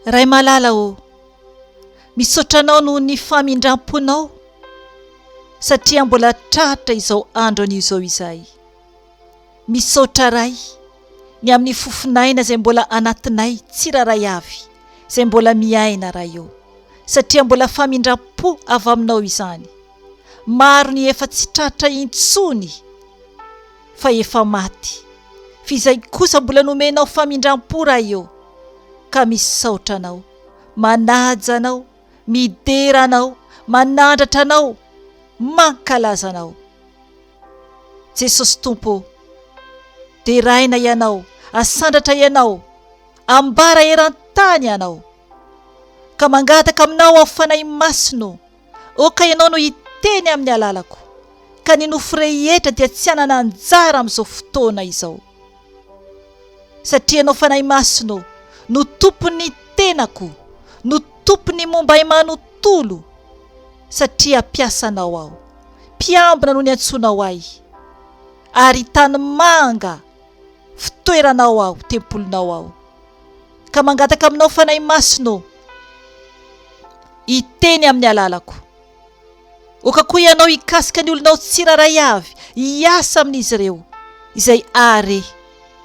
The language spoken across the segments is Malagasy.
Ray malala ô, misaotra Anao noho ny famindram-ponao satria mbola tratra izao andro anio izao izahay. Misaotra Ray ny amin'ny fofon'aina izay mbola anatinay tsirairay avy izay mbola miaina Ray ô, satria mbola famindram-po avy Aminao izany. Maro ny efa tsy tratra intsony fa efa maty, f'izay kosa mbola nomenao famindram-po Ray ô, ka misaotra Anao, manaja Anao, midera Anao, manandratra Anao, mankalaza Anao. Jesosy Tompo ô, deraina Ianao, asandratra Ianao, ambara eran-tany Ianao. Ka mangataka Aminao aho Fanahy Masina ô, Oka ianao no hiteny amin'ny alalako, ka ny nofo rehetra dia tsy hanana anjara amin'izao fotoana izao. Satria ianao Fanahy Masina ô, no tompon'ny tenako, no tompon'ny momba ahy manontolo, satria mpiasanao aho, mpiambina no niantsoanao ahy, ary tanimanga fitoeranao aho, tempolinao aho. Ka mangataka aminao Fanahy Masina ô, hiteny amin'ny alalako. Oka koa ianao hikasika ny olonao tsirairay avy, hiasa amin'izy ireo, izay hahare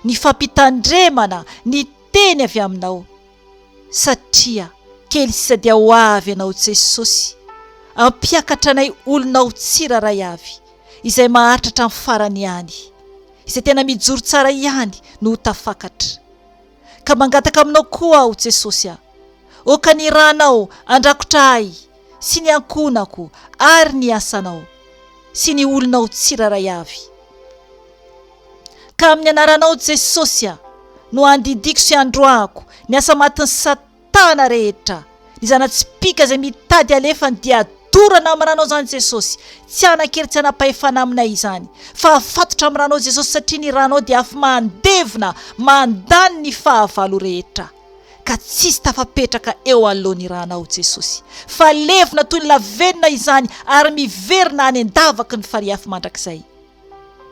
ny fampitandremana ny teny avy aminao, satria kely sisa dia ho avy ianao Jesosy, hampiakatra anay olonao tsirairay avy, izay maharitra hatramin'ny farany ihany. Izay tena mijoro tsara ihany no ho tafakatra. Ka mangataka aminao koa aho Jesosy a! Oka ny ranao andrakotra ahy sy ny ankohonako ary ny asanao sy ny olonao tsirairay avy. Ka amin'ny anaranao Jesosy a! no andidiako sy androahako ny asa matin'i satana Tana rehetra. Ny zana-tsipìka izay mitady alefany dia dorana amin'ny ranao izany Jesosy. Tsy hanan-kery tsy hanam-pahefana aminay izany. Fa afatotra amin'ny ranao Jesosy satria ny ranao dia afo mandevona, mandany ny fahavalo rehetra. Ka tsisy tafapetraka eo anoloan'ny ranao Jesosy. Fa levona toy ny lavenona izany ary miverina any an-davaky ny farihy afo mandrakizay.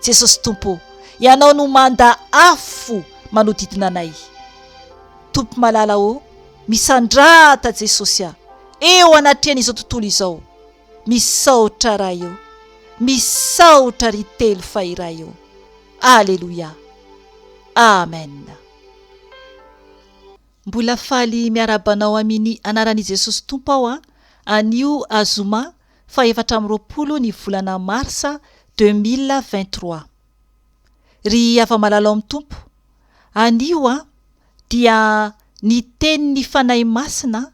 Jesosy Tompo ô, Ianao no manda afo manodidina anay. Tompo malala ô, misandrata Jesosy a, eo anatrehan'izao tontolo izao. Misaotra Ray ô, misaotra ry Telo fa iray ô. Aleloia. Amen. Mbola faly miarahaba anao amini anaran i Jesosy Tompo aho a, anio azoma faha 24 ny volana marsa 2023. Ry hava-malala ao amin'ny Tompo, anio a dia niteny ny Fanahy Masina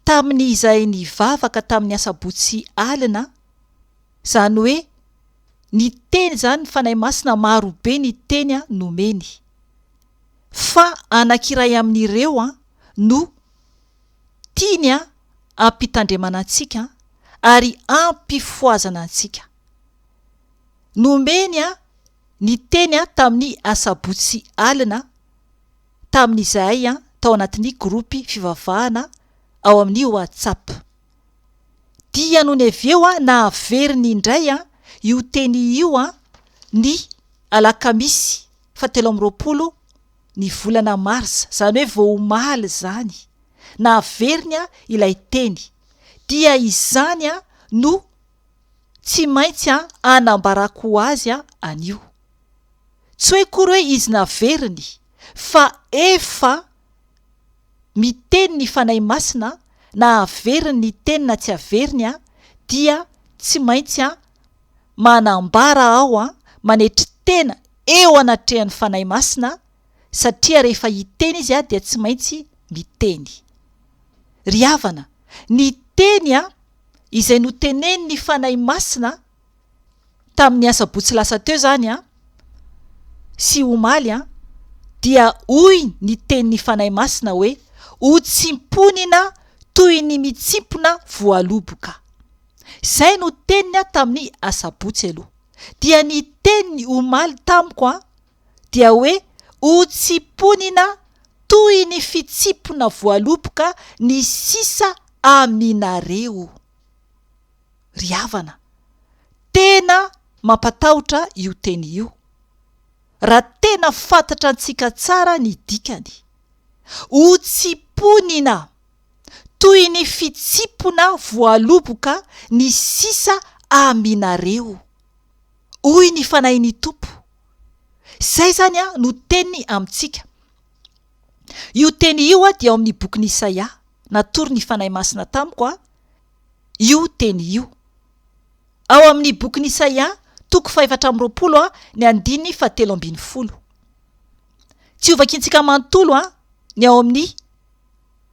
tamin'ny izay nivavaka tamin'ny asabotsy alina, izany hoe niteny izany ny Fanahy Masina marobe ny teny nomeny. Fa anankiray amin'ireo no tiany hampitandremana antsika ary hampifohazana antsika. Nomeny ny teny tamin'ny asabotsy alina tamin'izahay tao anatin'ny gropy fivavahana ao amin'ny WhatsApp. Dia nony avy eo nahaveriny indray io teny io ny alakamisy faha 23 ny volana marsa, izany hoe vao omaly izany, naveriny ilay teny, dia izany no tsy maintsy anambarako ho azy anio. Tsy hoe akory hoe izy naveriny fa efa miteny ny Fanahy Masina na averiny ny teny na tsy averiny dia tsy maintsy manambara aho manetry tena eo anatrehan'ny Fanahy Masina satria rehefa hiteny izy dia tsy maintsy miteny. Ry havana, ny teny izay notenenin'ny Fanahy Masina tamin'ny asabotsy lasa teo izany sy omaly dia hoy ny tenin'ny Fanahy Masina hoe, ho tsimponina toy ny mitsimpona voaloboka. Izay no teniny tamin'ny asabotsy aloha. Dia ny teniny omaly tamiko dia hoe ho tsimponina toy ny fitsimpona voaloboka ny sisa aminareo. Ry havana, tena mampatahotra io teny io, raha tena fantatra antsika tsara ny dikany. Ho tsimponina. Hotsimponina toy ny fitsimpona voaloboka ny sisa aminareo, hoy ny Fanahin'ny Tompo. Izay izany no teniny amintsika. Io teny io dia ao amin'ny bokin'i Isaia. Natoron'ny Fanahy Masina tamiko io teny io. Ao amin'ny bokin'i Isaia, toko fahefatra amby 20, ny andininy fahatelo ambin'ny folo. Tsy hovakintsika manontolo ny ao amin'ny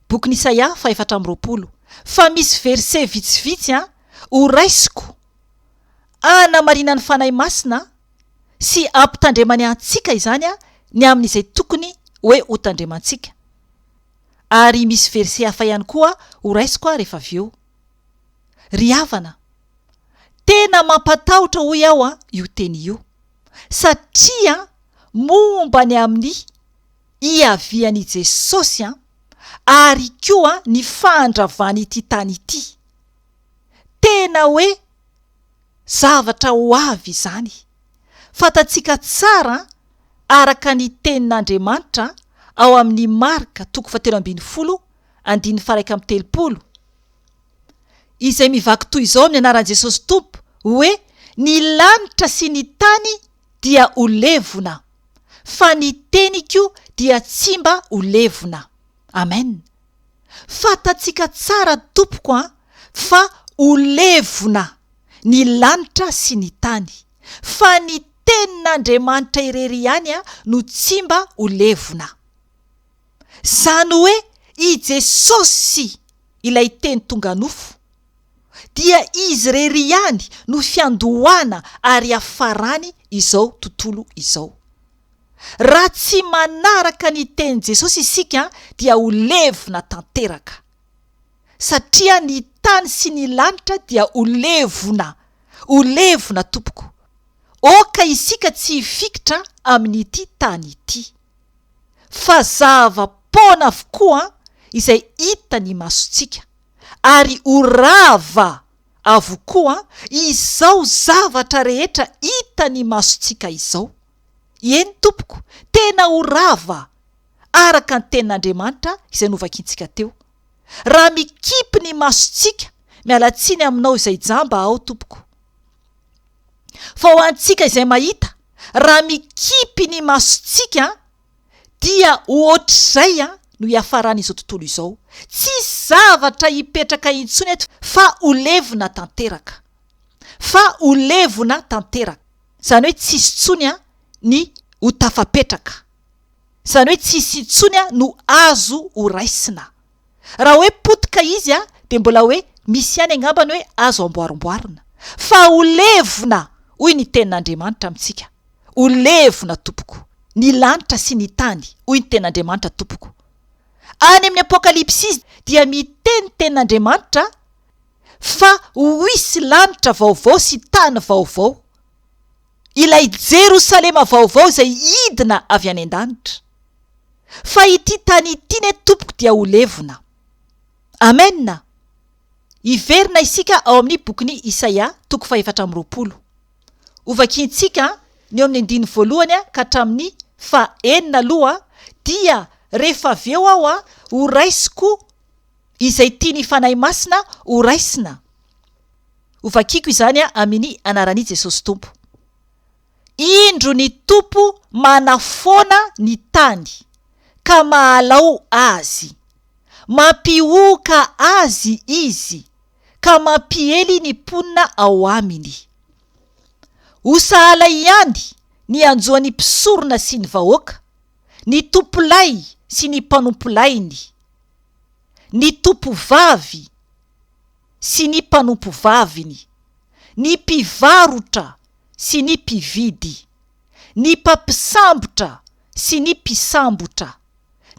bokin'i Isaia faha-24, fa misy verset vitsivitsy horaisiko hanamarinan'ny Fanahy Masina sy hampitandremany antsika izany ny amin'izay tokony hoe hotandremantsika. Ary misy verset hafa ihany koa horaisiko rehefa avy eo. Ry havana, tena mampatahotra hoy aho io teny io, satria momba ny amin'ny hiavian' i Jesosy ary koa ny fandravany ity tany ity. Tena hoe zavatra ho avy izany. Fantatsika tsara araka ny Tenin'Andriamanitra ao amin'ny Marka toko fahatelo ambin'ny folo andininy faha-31, izay mivaky toy izao amin'ny anaran'i Jesosy Tompo hoe, Ny lanitra sy ny tany dia ho levona, fa ny teniko dia tsy mba ho levona. Amen. Fantatsika tsara tompoko an fa ho levona ny lanitra sy ny tany, fa ny tenin'Andriamanitra irery ihany no tsy mba ho levona. Zany hoe i Jesosy ilay teny tonga nofo, dia Izy irery ihany no fiandohana ary hiafarany izao tontolo izao. Raha tsy manaraka ny tenin'i Jesosy isika dia ho levona tanteraka. Satria ny tany sy ny lanitra dia ho levona, ho levona tompoko. Oka isika tsy hifikitra amin'ity tany ity. Fa zava-poana avokoa izay hita ny masontsika, ary ho rava avokoa izao zavatra rehetra hita ny masontsika izao. Eny tompoko, tena ho rava araka ny tenin'Andriamanitra izay novakintsika teo. Raha mikipy ny masontsika, miala tsiny aminao izay jamba aho tompoko. Fa ho antsika izay mahita, raha mikipy ny masontsika dia ho ohatr'izay no hiafaran'izao tontolo izao. Tsisy zavatra hipetraka intsony eto fa ho levona tanteraka. Fa ho levona tanteraka. Izany hoe tsisy intsony ny ho tafapetraka. Izany hoe tsisy intsony no azo ho raisina. Raha hoe potika izy dia mbola hoe misy ihany angamba ny hoe azo amboarimboarina. Fa ho levona hoy ny tenin'Andriamanitra amintsika. Ho levona tompoko. Ny lanitra sy ny tany hoy ny tenin'Andriamanitra tompoko. Any amin'ny Apokalypsy dia miteny tenin'Andriamanitra fa ho hisy lanitra vaovao sy tany vaovao. Ilay Jerosalema vaovao izay hidina avy any an-danitra. Fa ity tany ity ne tompoko dia ho levona. Amen! Hiverina isika ao amin'ny bokin'i Isaia toko fahefatra amby 20. Hovakiantsika ny eo amin'ny andininy voalohany ka hatramin'ny faha-enina aloha dia rehefa avy eo aho horaisiko izay tian'ny Fanahy Masina horaisina. Hovakiko izany amini anaran'i Jesosy Tompo. Indro ny Tompo manafoana ny tany, ka mahalao azy. Mampihohoka azy Izy, ka mampiely ny mponina ao aminy. Ho sahala ihany ny hanjo ny mpisorona sy ny vahoaka, ny tompolahy sy ny mpanompolahiny, ny tompovavy sy ny mpanompovaviny, ny mpivarotra sy ny mpividy, ny mpampisambotra sy ny mpisambotra,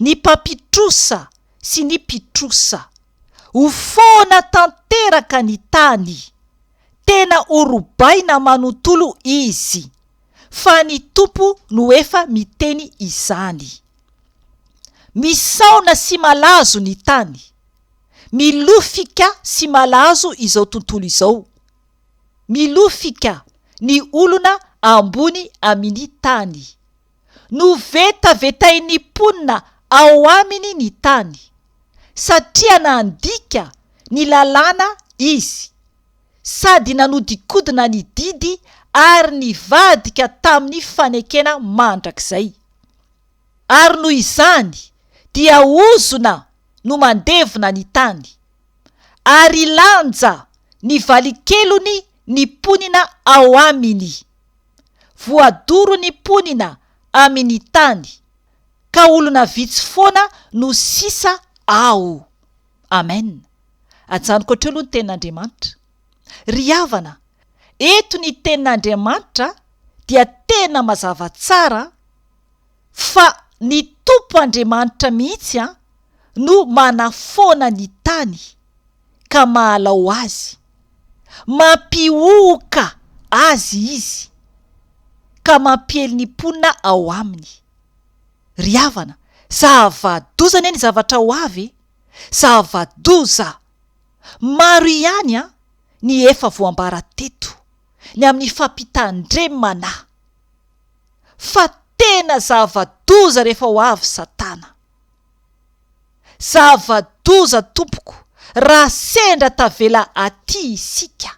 ny mpampitrosa sy ny mpitrosa. Ho foana tanteraka ny tany, tena ho robaina manontolo izy, fa ny Tompo no efa miteny izany. Misaona sy malazo ny tany, milofika sy malazo izao tontolo izao, milofika ny olona ambony aminy tany. Novetavetain'ny mponina ao aminy ny tany. Satria nandika ny lalàna izy, sady nanodikodina ny didy ary nivadika tamin'ny fanekena mandrakizay. Ary noho izany dia ozona no mandevona ny tany, ary lanja ny valikelony ny mponina ao aminy. Voadoro ny mponina amin' ny tany, ka olona vitsy foana no sisa ao. Amen. Ajanoko hatreo aloha ny tenin'Andriamanitra. Ry havana, eto ny tenin'Andriamanitra dia tena mazava tsara fa ny Tompo Andriamanitra mihitsy no manafoana ny tany ka mahalao azy. Mampihohoka azy izy ka mampiely ny mponina ao aminy. Ry havana, zava-doza anie ny zavatra ho avy e! Zava-doza! Maro ihany an, ny efa voambara teto, ny amin'ny fampitandremana fa tena zava-doza rehefa ho avy Satana. Zava-doza tompoko raha sendra tavela aty isika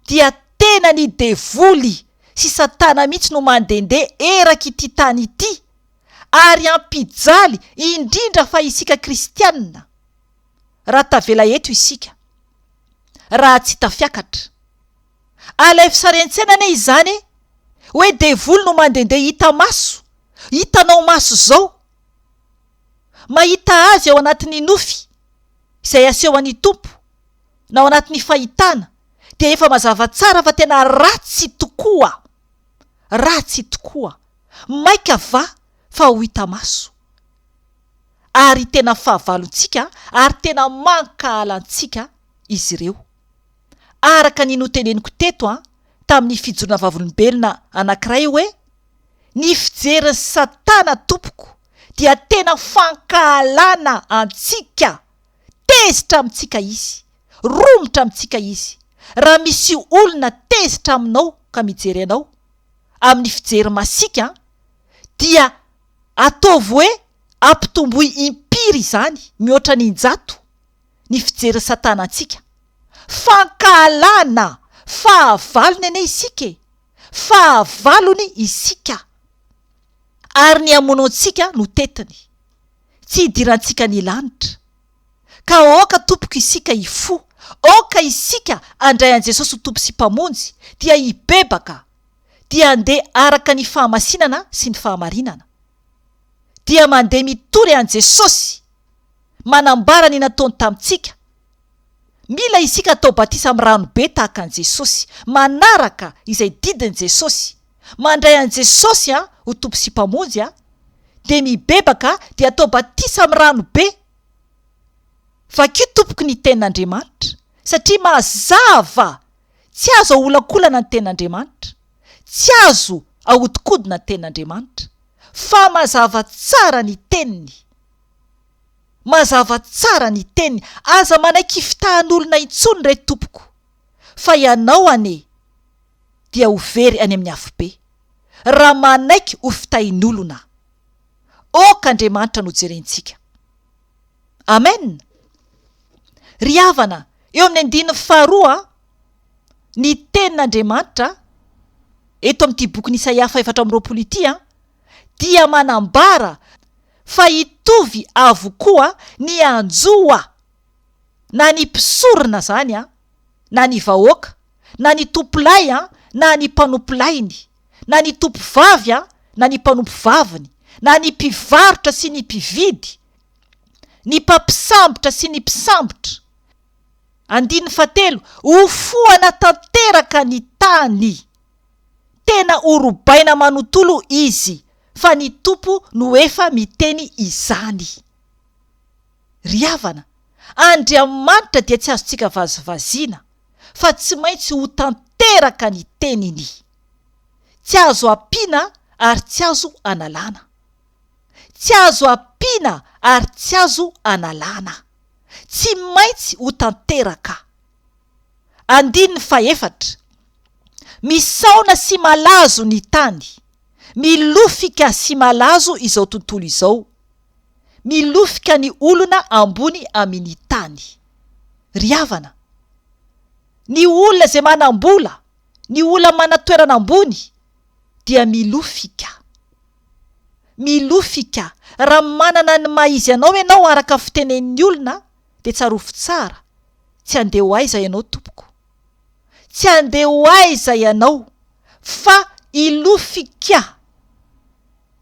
dia tena ny devoly sy satana mihitsy no mandehandeha erak'ity tany ity ary hampijaly indrindra fa isika kristianina raha tavela eto isika raha tsy tafiakatra. Alaivo sary an-tsaina anie izany e! Hoe devoly no mandehandeha hita maso, hitanao maso zao. Mahita azy ao anatin'ny nofy izay asehon'ny Tompo na ao anatin'ny fahitana dia efa mazava tsara fa tena ratsy tokoa, ratsy tokoa. Maika va fa ho hita maso. Ary tena fahavalontsika ary tena mankahala antsika izy ireo. Araka ny noteneniko teto an, tamin'ny fijoroana vavolombelona anankiray hoe, Ny fijerin'i Satana tompoko dia tena fankahalana antsika, tezitra amintsika izy, romotra amintsika izy. Raha misy olona tezitra aminao ka mijery anao amin'ny fijery masiaka an, dia ataovy hoe ampitomboy impiry izany mihoatra ny injato ny fijerin'i Satana antsika. Fankahalana! Fahavalony anie isika e! Fahavalony isika! Ary ny hamono antsika no tetiny. Tsy hidirantsika ny lanitra. Ka aoka tompoko isika hifoha, aoka isika handray an'i Jesosy ho Tompo sy Mpamonjy, dia hibebaka, dia handeha araka ny fahamasinana sy ny fahamarinana. Dia mandeha mitory an'i Jesosy! Manambara ny nataony tamintsika. Mila isika atao batisa amin'ny rano be tahaka an'i Jesosy, manaraka izay didin'i Jesosy, mandray an'i Jesosy ho Tompo sy Mpamonjy dia mibebaka dia atao batisa amin'ny rano be. Vakio tompoko ny tenin'Andriamanitra satria mazava tsy azo aholakolana ny tenin'Andriamanitra, tsy azo ahodikodina ny tenin'Andriamanitra fa mazava tsara ny teniny. Mazava tsara ny teniny, aza manaiky fitahan'olona intsony re tompoko, fa ianao anie dia ho very any amin'ny afobe, raha manaiky ho fitahin'olona. Ok Andriamanitra no jerentsika. Amen! Ry havana, eo amin'ny andininy faharoa, ny tenin'Andriamanitra, eto amin'ity bokin'Isaia faha 24 ity, dia manambara fa hitovy avokoa ny hanjo a! na ny mpisorona zany a! na ny vahoaka, na ny tompolahy a! na ny mpanompolahiny, na ny tompovavy a! na ny mpanompovaviny, na ny mpivarotra sy ny mpividy, ny mpampisambotra sy ny mpisambotra. Andininy fahatelo, Ho foana tanteraka ny tany. Tena ho robaina manontolo izy, fa ny Tompo no efa miteny izany. Ry havana, Andriamanitra dia tsy azontsika vazivaziana, fa tsy maintsy ho tanteraka ny teniny. Tsy azo ampiana ary tsy azo analana. Tsy azo ampiana ary tsy azo analana. Tsy maintsy ho tanteraka. Andininy fahefatra. Misaona sy malazo ny tany. Milofika sy malazo izao tontolo izao. Milofika ny olona ambony amin' ny tany. Ry havana, ny olona izay manam-bola, ny olona manan-toerana ambony dia milofika. Milofika. Raha manana ny maha izy anao ianao araka ny fitenen'ny olona dia tsarovy tsara, tsy handeha ho aiza ianao tompoko. Tsy handeha ho aiza ianao fa hilofika.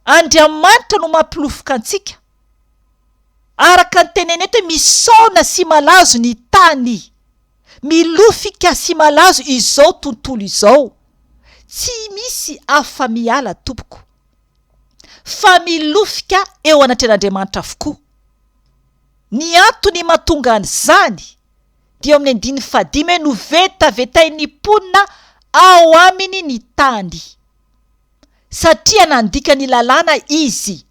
Andriamanitra no mampilofoka antsika. Araka ny teneny eto hoe misaona sy malazo ny tany. Milofika sy malazo izao tontolo izao. Tsy misy afa-miala tompoko. Fa milofika eo anatrehan'Andriamanitra avokoa. Ny antony mahatonga an'izany dia eo amin'ny andininy fahadimy hoe novetavetain'ny mponina ao aminy ny tany. Satria nandika ny lalàna izy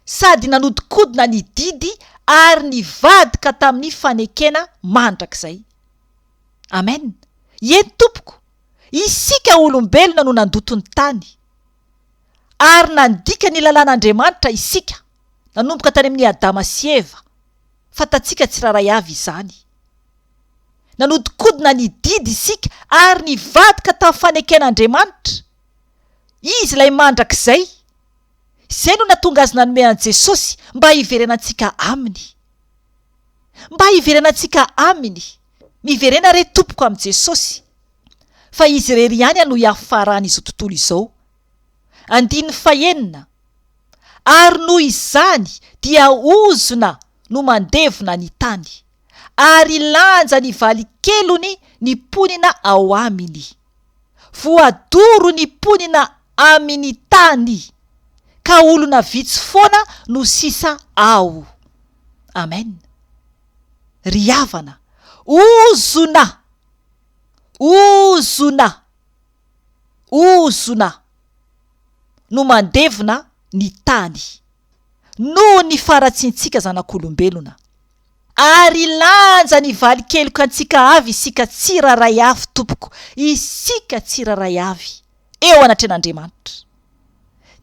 sady nanodikodina ny didy ary nivadika tamin'ny fanekena mandrakizay. Amen. Eny tompoko, isika olombelona no nandoto ny tany. Ary nandika ny lalàn'Andriamanitra isika, nanomboka tany amin'i Adama sy Eva. Fantatsika tsirairay avy izany. Nanodikodina ny didy isika ary nivadika tamin'ny faneken'Andriamanitra. Izy ilay mandrakizay. Izay no nahatonga azy nanome an'i Jesosy mba hiverenantsika aminy. Mba hiverenantsika aminy. Miverena re tompoko amin'i Jesosy. Fa Izy irery ihany no hiafaran'izao tontolo izao. Andininy fahenina, Ary noho izany dia ozona no mandevona ny tany, ary lanja ny valikelony ny mponina ao aminy. Voadoro ny mponina amin' ny tany, ka olona vitsy foana no sisa ao. Amen. Ry havana, ozona! Ozona! Ozona! No mandevona ny tany, noho ny faharatsiantsika zanak'olombelona. Ary lanja ny valin-keloka antsika avy isika tsirairay avy tompoko, isika tsirairay avy eo anatrehan'Andriamanitra.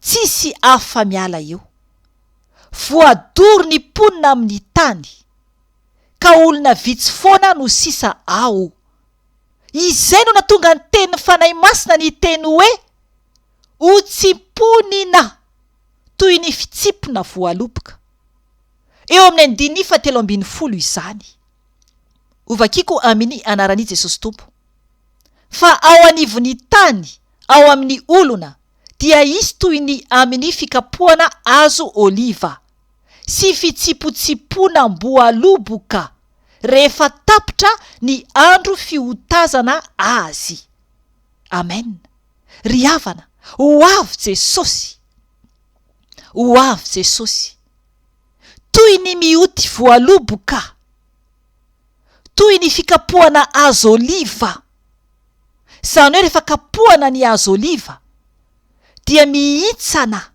Tsisy afa-miala eo. Voadoro ny mponina amin'ny tany, ka olona vitsy foana no sisa ao. Izay no natonga ny tenin'ny Fanahy Masina niteny hoe, Ho tsimponina toy ny fitsipona voaloboka. Eo amin'ny andininy fahatelo ambin'ny folo izany. Hovakiko amin'ny anaran'i Jesosy Tompo. Fa ao anivon'ny tany, ao amin'ny olona, dia hisy toy ny amin'ny fikapohana hazo oliva, sy fitsipotsiponam-boaloboka, rehefa tapitra ny andro fiotazana azy. Amen. Ry havana, ho avy Jesosy! Ho avy Jesosy! Toy ny mioty voaloboka, toy ny fikapohana hazo oliva. Izany hoe rehefa kapohana ny hazo oliva dia mihintsana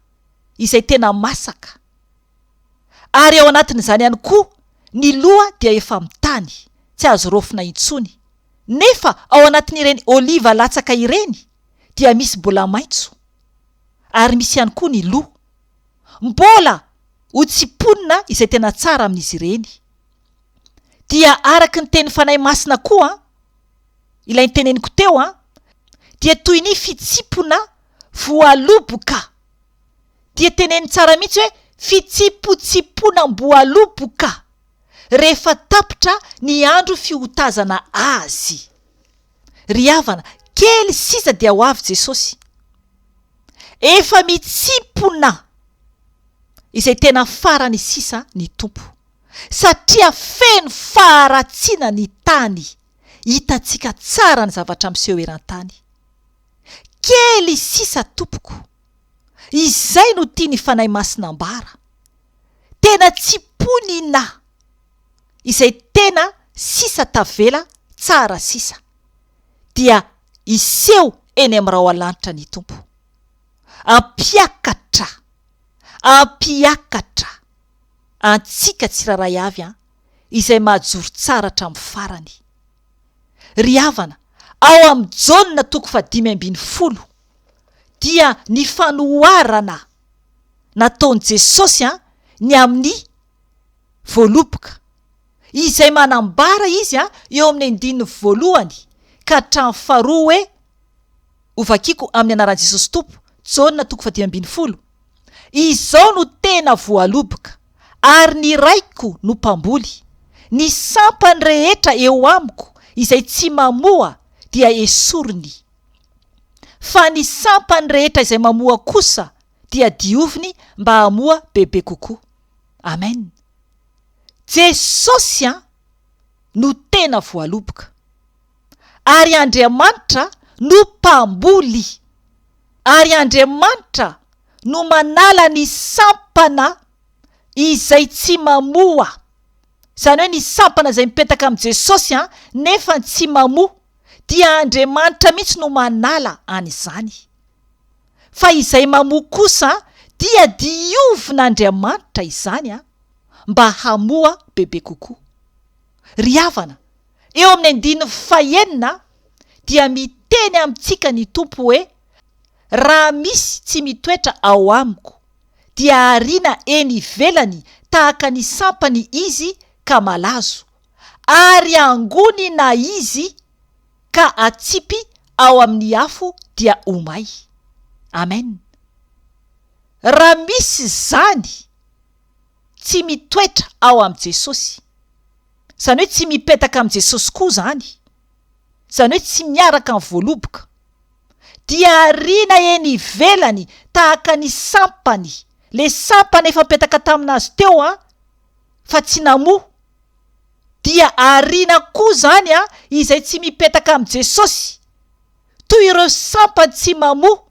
izay tena masaka. Ary ao anatin'izany ihany koa ny loha dia efa mitany, tsy azo raofina intsony. Nefa ao anatin'ireny oliva latsaka ireny dia misy mbola maitso. Ary misy ihany koa ny loha. Mbola ho tsimponina izay tena tsara amin'izy ireny. Dia araka ny tenin'ny Fanahy Masina koa an, ilay noteneniko teo an, dia toy ny fitsimpona voaloboka. Dia teneniny tsara mihitsy hoe fitsimpontsimponam-boaloboka rehefa tapitra ny andro fiotazana azy. Ry havana, kely sisa dia ho avy Jesosy. Efa mitsimpona izay tena farany sisa ny Tompo. Satria feno faharatsiana ny tany. Hitantsika tsara ny zavatra miseho eran-tany. Kely sisa tompoko. Izay no tian'ny Fanahy Masina ambara. Tena tsimponina izay tena sisa tavela tsara sisa. Dia hiseho eny amin'ny rahona-lanitra ny Tompo. Hampiakatra, hampiakatra antsika tsirairay avy an, izay mahajoro tsara hatramin'ny farany. Ry havana, ao amin'ny Jaona toko fahadimy ambin'ny folo dia ny fanoharana nataon'i Jesosy an, ny amin'ny. voaloboka, izay manambara izy eo amin'ny andininy voalohany ka hatramin'ny faharoa hoe, Hovakiko amin'ny anaran'i Jesosy Tompo, Jaona toko fahadimy ambin'ny folo, Izao no tena voaloboka, ary ny Raiko no mpamboly. Ny sampany rehetra eo amiko izay tsy mamoa dia esoriny. Fa ny sampany rehetra izay mamoa kosa dia dioviny mba hamoa bebe kokoa. Amen. Jesosy an no tena voaloboka. Ary Andriamanitra no mpamboly. Ary Andriamanitra no manala ny sampana izay tsy mamoa. Izany hoe ny sampana izay mipetaka amin'i Jesosy an, nefa tsy mamoa, dia Andriamanitra mihitsy no manala an'izany. Fa izay mamoa kosa dia diovin'Andriamanitra izany an, mba hamoa bebe kokoa. Ry havana, eo amin'ny andininy fahenina dia miteny amintsika ny Tompo hoe, Raha misy tsy mitoetra ao amiko, dia ariana eny ivelany tahaka ny sampany izy ka malazo, ary angonina izy ka atsipy ao amin'ny afo dia ho may. Amen. Raha misy izany tsy mitoetra ao amin'i Jesosy, izany hoe tsy mipetaka amin'i Jesosy koa izany, izany hoe tsy miaraka amin'ny voaloboka, dia ariana eny ivelany tahaka ny sampany, le sampana efa nipetaka tamin'azy teo an, fa tsy namoa, dia ariana koa izany an izay tsy mipetaka amin'i Jesosy, toy ireo sampany tsy mamoa,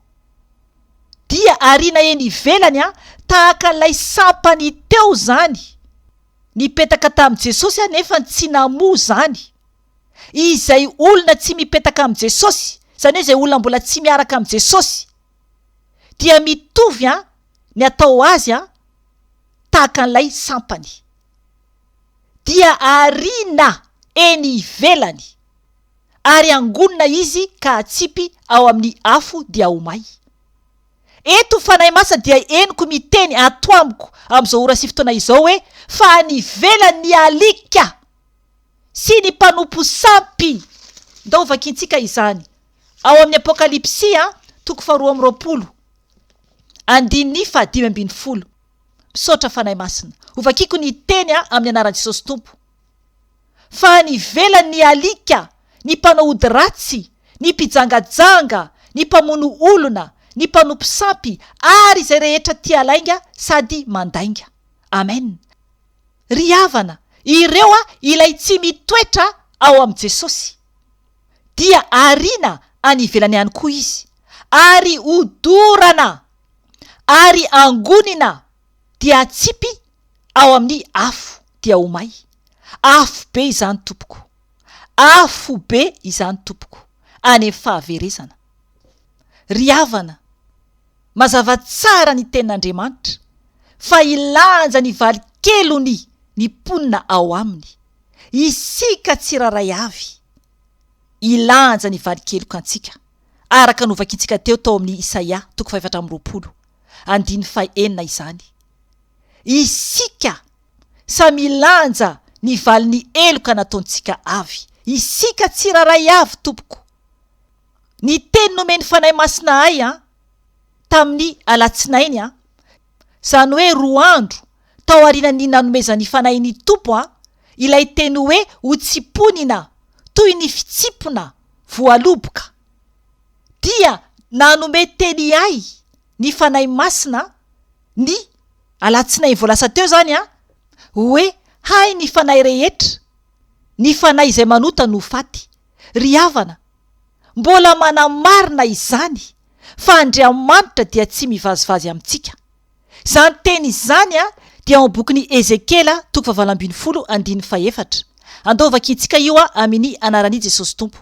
dia ariana eny ivelany an tahaka ilay sampany teo izany, nipetaka tamin'i Jesosy an nefa tsy namoa izany. Izay olona tsy mipetaka amin'i Jesosy, izany hoe izay olona mbola tsy miaraka amin'i Jesosy, dia mitovy an ny atao azy an tahaka an'ilay sampany. Dia ariana eny ivelany, ary angonina izy ka atsipy ao amin'ny afo dia ho may. Eto Fanahy Masina dia henoko miteny ato amiko amin'izao ora sy fotoana izao hoe, fa any ivelany ny alika! sy ny mpanompo sampy. Ndao hovakintsika izany ao amin'ny Apokalypsy toko faharoa amby roapolo, andininy fahadimy ambin'ny folo. Misaotra Fanahy Masina. Hovakiko ny teny amin'ny anaran'i Jesosy Tompo. Fa any ivelany ny alika, ny mpanao ody ratsy, ny mpijangajanga, ny mpamono olona, ny mpanompo sampy, ary izay rehetra tia lainga sady mandainga. Amen. Ry havana, ireo ilay tsy mitoetra ao amin'i Jesosy, dia ariana any ivelany ihany koa izy, ary hodorana, ary angonina, dia atsipy ao amin'ny afo, dia ho may. Afo be izany, tompoko. Afo be izany, tompoko, any amin'ny fahaverezana. Ry havana, Mazava tsara ny tenin'Andriamanitra fa hilanja ny valikelony ny mponina ao aminy. Isika tsirairay avy hilanja ny valikeloka antsika, araka novakintsika teo tao amin'ny Isaia toko faha-24, andininy faha-6 izany. Isika samy hilanja ny valin'ny heloka nataontsika avy. Isika tsirairay avy, tompoko. Ny teny nomen'ny Fanahy Masina ahy an, tamin'ny alatsinainy an, izany hoe roa andro tao aorianan'ny nanomezan'ny Fanahin'ny Tompo an, ilay teny hoe ho tsimponina toy ny fitsipona voaloboka, dia nanome teny ahy ny Fanahy Masina ny alatsinainy vao lasa teo izany an, hoe hay ny fanahy rehetra, ny fanahy izay manota no ho faty. Ry havana, mbola manamarina izany fa Andriamanitra dia tsy mivazivazy amintsika. Izany teny izany dia ao amin'ny bokin'i Ezekiela toko fahavalo ambin'ny folo andininy fahefatra. Andao vakintsika io amin'ny anaran'i Jesosy Tompo.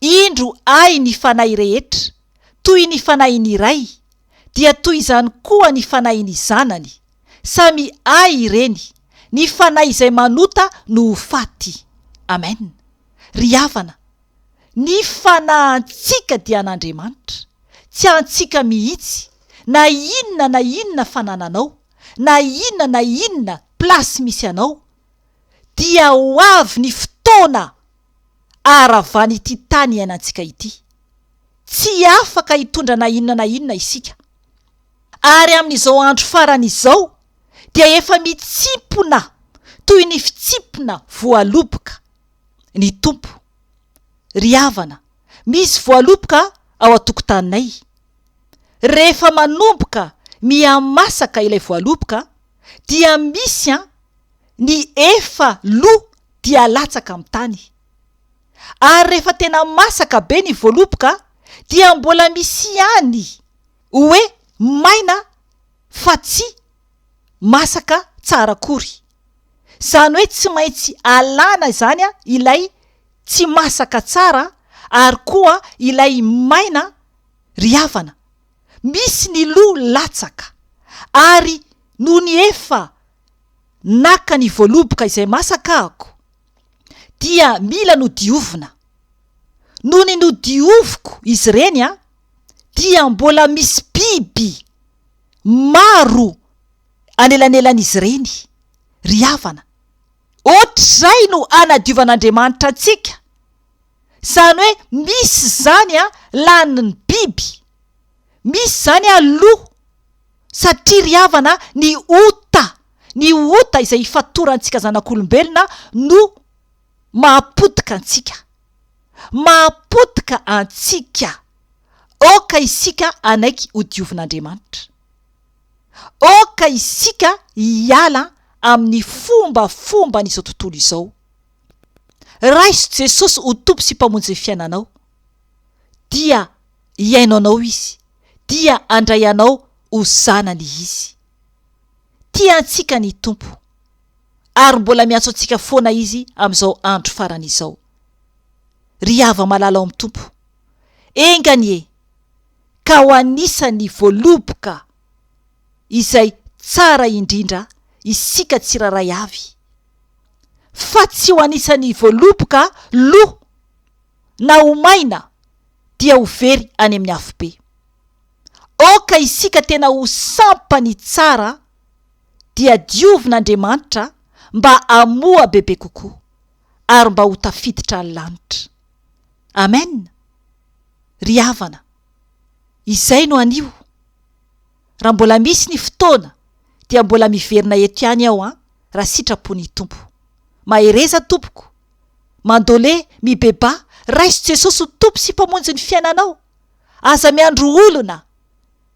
Indro ahy ny fanahy rehetra, toy ny fanahin'ny Ray, dia toy izany koa ny fanahin'ny Zanany. Samy ahy ireny, ny fanahy izay manota no ho faty. Amen. Ry havana, ny fanahintsika dia an'Andriamanitra, tsy antsika mihitsy, na inona na inona fanananao, na inona na inona. place misy anao dia ho avy ny fotoana aharavan'ity tany iainantsika ity. Tsy afaka hitondra na inona na inona isika. Ary amin'izao andro farany izao dia efa mitsimpona toy ny fitsimpona voaloboka ny Tompo. Ry havana, misy voaloboka ao an-tokotaninay. Rehefa manomboka mihamasaka ilay voaloboka dia misy an ny efa lo dia latsaka amin'ny tany. Ary rehefa tena masaka be ny voaloboka dia mbola misy ihany hoe maina fa tsy masaka tsara akory. Izany hoe tsy maintsy alana izany ilay tsy masaka tsara ary koa ilay maina ry havana. Misy ny lo latsaka ary nony efa naka ny voaloboka izay masaka ahako dia mila nodiovina. Nony nodioviko izy ireny dia mbola misy biby maro anelanelan'izy ireny ry havana. Ohatr'izay no anadiovan'Andriamanitra antsika. Izany hoe misy izany lanin'ny biby, misy izany aloha satria ry havana ny ota, ny ota izay ifatorantsika zanak'olombelona no mahapotika antsika. Mahapotika antsika. Aoka isika hanaiky hodiovin'Andriamanitra. Aoka isika hiala amin'ny fombafomban'izao tontolo izao. Raiso Jesosy ho Tompo sy Mpamonjy ny fiainanao, dia hihaino anao Izy, dia handray anao ho zanany Izy. Tia antsika ny Tompo, ary mbola miantso antsika foana Izy amin'izao andro farany izao. Ry hava-malala ao amin'ny Tompo, enga anie ka ho anisan'ny voaloboka izay tsara indrindra isika tsirairay avy, fa tsy ho anisan'ny voaloboka lo na ho maina dia ho very any amin'ny afobe. Aoka isika tena ho sampany tsara dia diovin'Andriamanitra mba hamoa bebe kokoa ary mba ho tafiditra ny lanitra. Amen! Ry havana, izay no anio. Raha mbola misy ny fotoana dia mbola miverina eto ihany aho an, raha sitrapon'ny Tompo. Mahereza tompoko. Mandole, mibebaha, raiso Jesosy ho Tompo sy Mpamonjy ny fiainanao. Aza miandry olona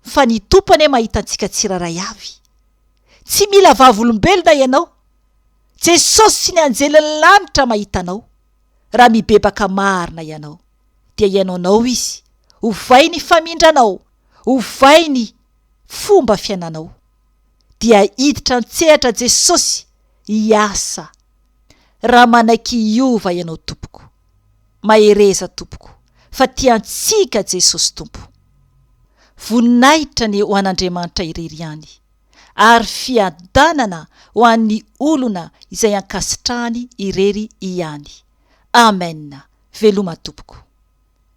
fa ny Tompo anie mahita antsika tsirairay avy. Tsy mila vavolombelona ianao. Jesosy sy ny anjelin'ny lanitra mahita anao. Raha mibebaka marina ianao dia hihaino anao Izy, ovay ny famindranao, ovay ny fomba fiainanao. Dia hiditra an-tsehatra Jesosy hiasa raha manaiky hiova ianao tompoko. Mahereza tompoko fa tia antsika Jesosy Tompo. Voninahitra anie ho an'Andriamanitra irery ihany ary fiadanana ho an'ny olona izay ankasitrahany irery ihany. Amen. Veloma tompoko.